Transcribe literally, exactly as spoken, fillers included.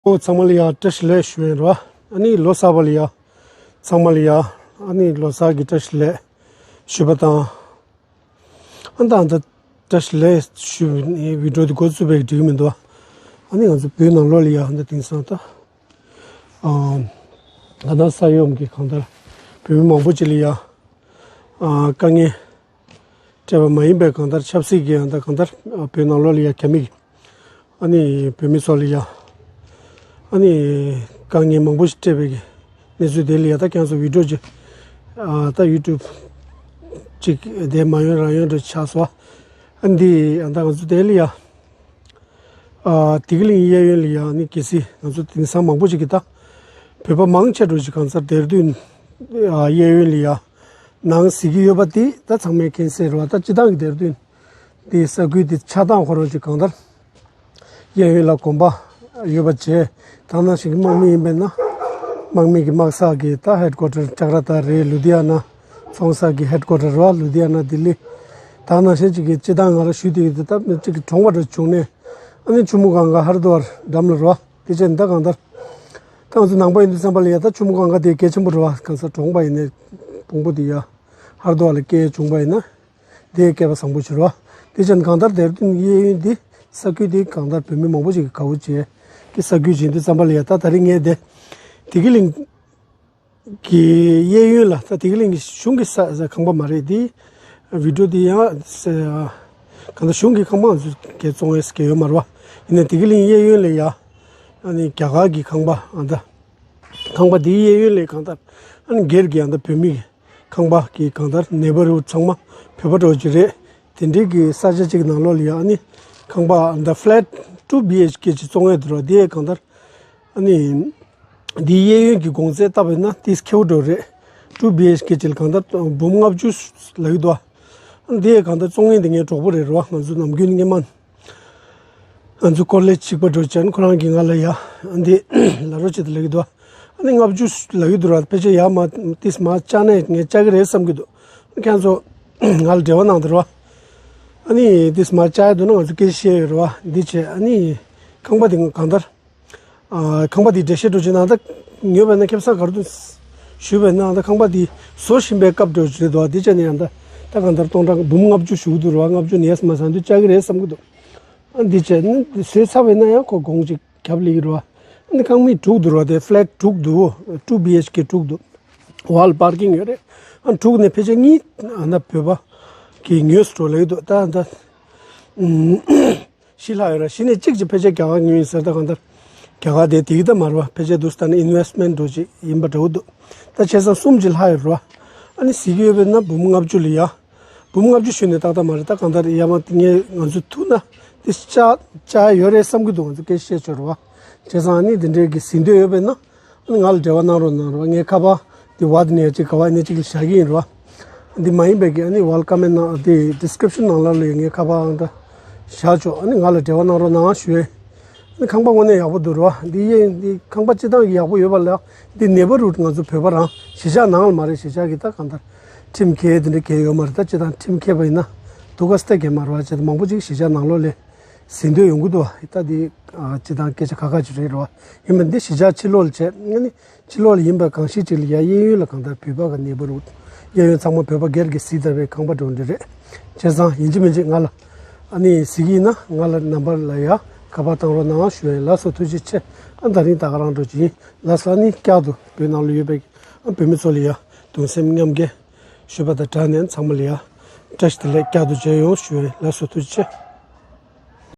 ཨོ་ཚང་མ་ལ་ཡ་བཀྲ་ཤིས་བདེ་ལེགས་ཞུ་ཡིན་རོ། ཨ་ནི་ལོ་གསར་པ་ལ་ཡ་ཚང་མ་ལ་ཡ་ཨ་ནི་ལོ་གསར་གྱི་བཀྲ་ཤིས་བདེ་ལེགས་ཞུ་བ་དང་། ཨ་ད་ཨ་ད་བཀྲ་ཤིས་བདེ་ལེགས་ཞུ་ནི་བི་ཌིའོ་འདི་འགོ་བཙུགས་པའི་འགྲིག་མི་འདུག་ཨ་ནི་ང་ཚོ་བོད་ནང་ལོགས་ལ་ཡ་ཨ་ད་དེང་སང་ད་ཨ་ང་ད་ས་ཡོམ་གྱི་གང་ལྟར་བོད་མི་མང་པོ་ཅིག་ལ་ཡ་ཨ་དཀའ་ངལ་སྤྲད་པ་མ་ཡིན་པའི་གང་ལྟར་ཆབ་སྲིད་ཀྱི་ཡང་དག་གང་ལྟར་བོད་ནང་ལོགས་ལ་ཡ་རྒྱ་མི་གི་ཨ་ནི་བོད་མི་ཚོ་ལ་ཡ་ཨ་ནི་དཀའ་ངལ་མང་པོ་ཞིག་སྤྲད་པའི་གི་གནས་ཚུལ་དེ་ལ་ཡ་ད་ཁྱེད་ཚོ་བི་ཌིའོ་ཅིག་ཨ་ད་ཡུ་ཊུབ་ཅིག་དེ་མ་ཡོང་རང་ཡོང་འདྲ་ཆགས་སོ། ཨ་འདི་ཨ་ད་ང་ཚོ་དེ་ལ་ཡ་ཨ་བདེ་སྐྱིད་གླིང་གཡས་གཡོན་ལ་ཡ་ཨ་ནི་གལ་སྲིད་ང་ཚོ་དེང་སང་མང་པོ་ཞིག་གི་ད་བོད་པ་མང་ཆེ་འགྲོ་ཞིག་གང་སར་དེར་དུས་ཨ་གཡས་གཡོན་ལ་ཡ་ནང་གཟིགས་ཀྱི་ཡོད་པ་དེ་ད་ཚང་མས་མཁྱེན་གསལ་རེད་བ། ད་སྤྱི་བཏང་གི་དེར་དུས་དེ་ས་ཁུལ་དེ་ཆགས་སྟངས་ཁོ་རང་ཅིག་གང་ལྟར་གཡས་གཡོན་ལ་དགོན་པ་ཡོད་པ་བྱས། ད་ནང་བཞིན་གྱི་དམག་མི་ཡིན་པས་ན་དམག་མི་གི་དམག་ས་གི་ད་ཧེཌ་ཀོ་ཊར་ཅག་ར་ད་རེད། ལུ་དྷི་ཡ་ན་ཚོང་ས་གི་ཧེཌ་ཀོ་ཊར་རེད་བ། ལུ་དྷི་ཡ་ན་ལྡི་ལི། ད་ནང་བཞིན་ཅིག་གི་སྤྱི་བཏང་ང་རང་ཞུས་དེ་གི་དེ་ད་ཅིག་གི་གྲོང་པ་འདྲ་བྱུང་ནས་ཨ་ནི་ཆུ་མོ་གང་ག་ཧར་དུ་བར་འགྲམ་ལ་རེད་བ། དེ་བྱས་ནས་ད་གང་ལྟར་ད་ང་ཚོ་ནང་པ་ཡིན་དུས་ཙམ་པ་ལ་ཡ་ད་ཆུ་མོ་གང་ག་དེ་གལ་ཆེན་པོ་རེད་བ། གང་ས་གྲོང་པ་ཡིན་ནས་དཔོན་པོ་དེ་ཡ་ཧར་དུ་བར་ལ་སྐད་བྱུང་པ་ཡིན་ན། དེའི་སྐལ་པ་བཟང་པོ་བྱེད་རོགས། དེ་བཞིན་གང་ལྟར་དེར་བསྟུན་གཡས་གཡོན་འདི་ས་ཁུལ་འདི་གང་ལྟར་བོད་མི་མང་པོ་ཞིག་གིས་དགའ་བོ་བྱེད་ཀྱི་ས་ཁུལ་བྱེད་དུས་ཙམ་པ་ལ་ཡ་ད་ད་རིང་ངས་དེ་བདེ་སྐྱིད་གླིང་གི་གཡས་གཡོན་ལ་ད་བདེ་སྐྱིད་གླིང་གི་གཞུང་གི་ས་ས་ཁང་པ་མ་རེད་དེ། བི་ཌིའོ་འདི་ཡང་ས་གང་ལྟར་གཞུང་གི་ཁང་པ་ང་ཚོ་གས་བཙོང་ཡས་གས་ཡོད་མ་རེད་བ། ཡིན་ནའི་བདེ་སྐྱིད་གླིང་གཡས་གཡོན་ལ་ཡ་ཨ་ནི་རྒྱ་གར་གྱི་ཁང་པ་ཨ་ད་ཁང་པ་འདིའི་གཡས་གཡོན་ལ་གང་ལྟར་ཨ་ནི་སྒེར་གྱི་ཨ་ད་བོད་མི་གི་ཁང་པ་གི་གང་ལྟར་ནེ་བར་ཧུཌ་ཚང་མ་བོད་པ་འདྲ་བོ་ཅིག་རེད། དེ་འདྲའི་གི་ས་ཆ་གཅིག་ནང་ལོགས་ལ་ཡ་ཨ་ནི་ཁང་པ་ཨ་ད་ཕ་ལེཊ་ཊུ་བི་ཨེཆ་ཀེ་ཅིག་བཙོང་ཡས་འདུག་ར། དེ་གང་ལྟར་ཨ་ནི་འདིའི་གཡས་གཡོན་གྱི་གོང་ཚད་བལྟས་པ་ཡིན་ན་ཏིས་ཁེའུ་འདྲ་བོ་རེད། ཊུ་བི་ཨེཆ་ཀེ་ཅིག་ལ་གང་ལྟར་འབུམ་ལྔ་བཅུ་ལབ་ཀྱི་འདུག་ཨ། འདི་གང་ལྟར་བཙོང་མཁན་དེ་ངའི་གྲོགས་པོ་རེད་ར། ང་ཚོ་ནམ་རྒྱུན་སྔོན་མ་ང་ཚོ་ཀོ་ལེཇ་གཅིག་པ་འགྲོ་བྱས་ནས་ཁོ་རང་གིས་ང་ལ་ཡ་འདི་ལབ་རོགས་བྱེད་དུ་ལབ་ཀྱི་འདུག་ཨ་ནི་ལྔ་བཅུ་ལབ་ཀྱི་འདུག་ར། ཕལ་ཆེར་ཡར་མར་ཏིས་མར་བཅག་ནས་ངས་བཅག་གི་རེད་བསམ་གྱི་འདུག་ཁྱེད་ཚོ་ང་ལ་འབྲེལ་བ་གནང་དང་ར། ཨ་ནི་ཏིས་མར་བཅག་ཡ་འདུག་ན་ང་ཚོ་སྐད་ཆ་བཤད་ཡོད་ར། འདི་བྱས་ཨ་ནི་ཁང་པ་འདི་གང་ལྟར་ཨ་ཁང་པ་འདི་འགྲེལ་བཤད་འདྲ་བོ་ཅིག་གནང་། ད་ཉོས་པ་ཡིན་ན་ཁེ་བཟང་ག་རེ་འདུག་ཞུས་པ་ཡིན་ན་ད་ཁང་པ་འདི་བཟོ་བཞིན་པའི་སྐབས་འདྲ་བོ་ཅིག་རེད་འདུག་འདི་བྱས་ནས་ཡང་ད་ད་གང་ལྟར་སྟོང་ཕྲག་འབུམ་ལྔ་བཅུ་ཞུ་གི་འདུག་ར། ལྔ་བཅུ་ནས་མར་བཟང་དུ་བཅག་གི་རེད་བསམ་གྱི་འདུག་ཨ་འདི་བྱས་ནས་བཟོས་ཚར་བ་ཡིན་ན་ཡང་ཁོ་གོང་ཅིག་རྒྱབ་ལ་ཡོད་རེད་བ། ཨ་ནི་ཁང་མིག་དྲུག་འདུག་ར། དེ་ཕ་ལེཊ་དྲུག་འདུག་ཊུ་བི་ཨེཆ་ཀེ་དྲུག་འདུག་ཝལ་པར་ཀིང་ཡོད་རེད། ཨ་དྲུག་ནས་ཕལ་ཆེར་གཉིས་ཨ་ན་བོད་པ་གིས་ཉོས་སུ་འགྲོ་ལེ་འདུག་ད་ད་ཨུམ་བཞི་ལྷག་ཡོད་ར། བཞི་ནས་གཅིག་ཅིག་ཕལ་ཆེར་རྒྱ་གར་ཉོས་ཡིན་ཟེར། ད་གང་ལྟར་རྒྱ་གར་དེ་དེ་གི་ད་མ་རེད་བ། ཕལ་ཆེར་འདུག་ད་ནི་ཨིན་ཝེ་སི་མེན་ཊི་འདྲ་བོ་ཅིག་ཡིན་པ་འདྲ་བོ་འདུག་ད་བྱས་ཙང་གསུམ་ཅིག་ལྷག་ཡོད་ར། ཨ་ནི་གཟིགས་ཀྱི་ཡོད་པས་ན་འབུམ་ལྔ་བཅུ་ལ་ཡ། འབུམ་ལྔ་བཅུ་ཞུས་ནས་ཏག་ཏག་མ་རེད། ད་གང་ལྟར་ཡར་མར་ངས་ང་ཚོ་ཐུག་ན་དེ་བཅག་བཅག་ཡོད་རེད་བསམ་གྱི་འདུག་ང་ཚོ་སྐད་ཆ་བཤད་ཆོག་རེད་བ། བྱས་ཙང་ཨ་ནི་དེ་འདྲའི་གི་ཟིན་འདོད་ཡོད་པས་ན་ཨ་ནི་ང་ལ་འབྲེལ་བ་གནང་རོགས་གནང་རོགས། ངའི་ཁ་པར་དེ་བར་དེ་ནས་ཅིག་ག་བ་ནས་ཅིག་ལ་བཞག་གི་ཡིན་རེད་བ། འདི་མ་ཡིན་པའི་གི་ཨ་ནི་ཝལ་ཀམ་མེན་ཊི་ནང་དེ་ཌི་སི་ཀི་རིབ་ཤན་ནང་ལ་ལ་ངའི་ཁ་པར་ཨང་ད་བཞག་ཆོག་ཨ་ནི་ང་ལ་འབྲེལ་བ་གནང་རོགས་གནང་ཞུ་ཡས། ཨ་ནི་ཁང་པ་དངོས་གནས་ཡག་པོ་འདུག་རེད་བ། འདི་གཡས་འདི་ཁང་པ་སྤྱི་བཏང་གི་ཡག་པོ་ཡོད་པ་ལ། འདི་ནེ་བར་ཧུཌ་ང་ཚོ་བོད་པ་རང་གཞིས་ཆགས་ནང་ལ་མ་རེད། གཞིས་ཆགས་ཀྱི་ད་གང་ལྟར་ཁྲིམས་འགལ་དེ་འདྲ་འགལ་ཡོད་མ་རེད། ད་སྤྱི་བཏང་ཁྲིམས་འགལ་བ་ཡིན་ན་སྡུག་ག་སྟེ་འགལ་མ་རེད་བ། བྱས་ཙང་མང་པོ་ཅིག་གཞིས་ཆགས་ནང་ལོགས་ལ་ཟིན་འདོད་ཡོང་གི་འདུག་བ། ད་འདི་ཨ་སྤྱི་བཏང་སྐད་ཆ་ཁ་ཁ་ཅིག་རེད་རེད་བ། ཡིན་པ་འདི་གཞིས་ཆགས་ཕྱི་ལོགས་ལ་བྱས་ཨ་ནི་ཕྱི་ལོགས་ལ་ཡིན་པ་གང་ཞིག་ཅིག་ལ་ཡ་གཡས་གཡོན་ལ་གང་ལྟར་བོད་པ་གི་ནེ་བར་ཧུཌ་གཡས་གཡོན་ཚང་མ་བོད་པ་སྒེར་གྱི་གཟིགས་ཚར་བའི་ཁང་པ་འདྲ་བོ་འདི་རེད། བྱས་ཙང་ཡིན་གཅིག་མིན་གཅིག་ང་ལ་ཨ་ནི་གཟིགས་ཀྱི་ཡིན་ན་ང་ལ་ནམ་བར་ལ་ཡ་ཁ་པར་བཏང་རོགས་གནང་ཞུ་ཡ་ཡིན། ལགས་སོ་ཐུགས་རྗེ་ཆེ། ཨ་ད་རིང་ད་ག་རང་འགྲོ་གི་ཡིན། ལགས་སོ། ཨ་ནི་བསྐྱར་དུ་བོད་ནང་ལ་ཡོད་པའི་ཨ་བོད་མི་ཚོ་ལ་ཡ་གདུང་སེམས་མཉམ་སྐྱེད་ཞུ་བ་དང་སྦྲགས་ནས་ཚང་མ་ལ་ཡ་བཀྲ་ཤིས་བདེ་ལེགས་བསྐྱར་དུ་མཇལ་ཡོང་ཞུ་ཡ་ཡིན། ལགས་སོ་ཐུགས་རྗེ་ཆེ།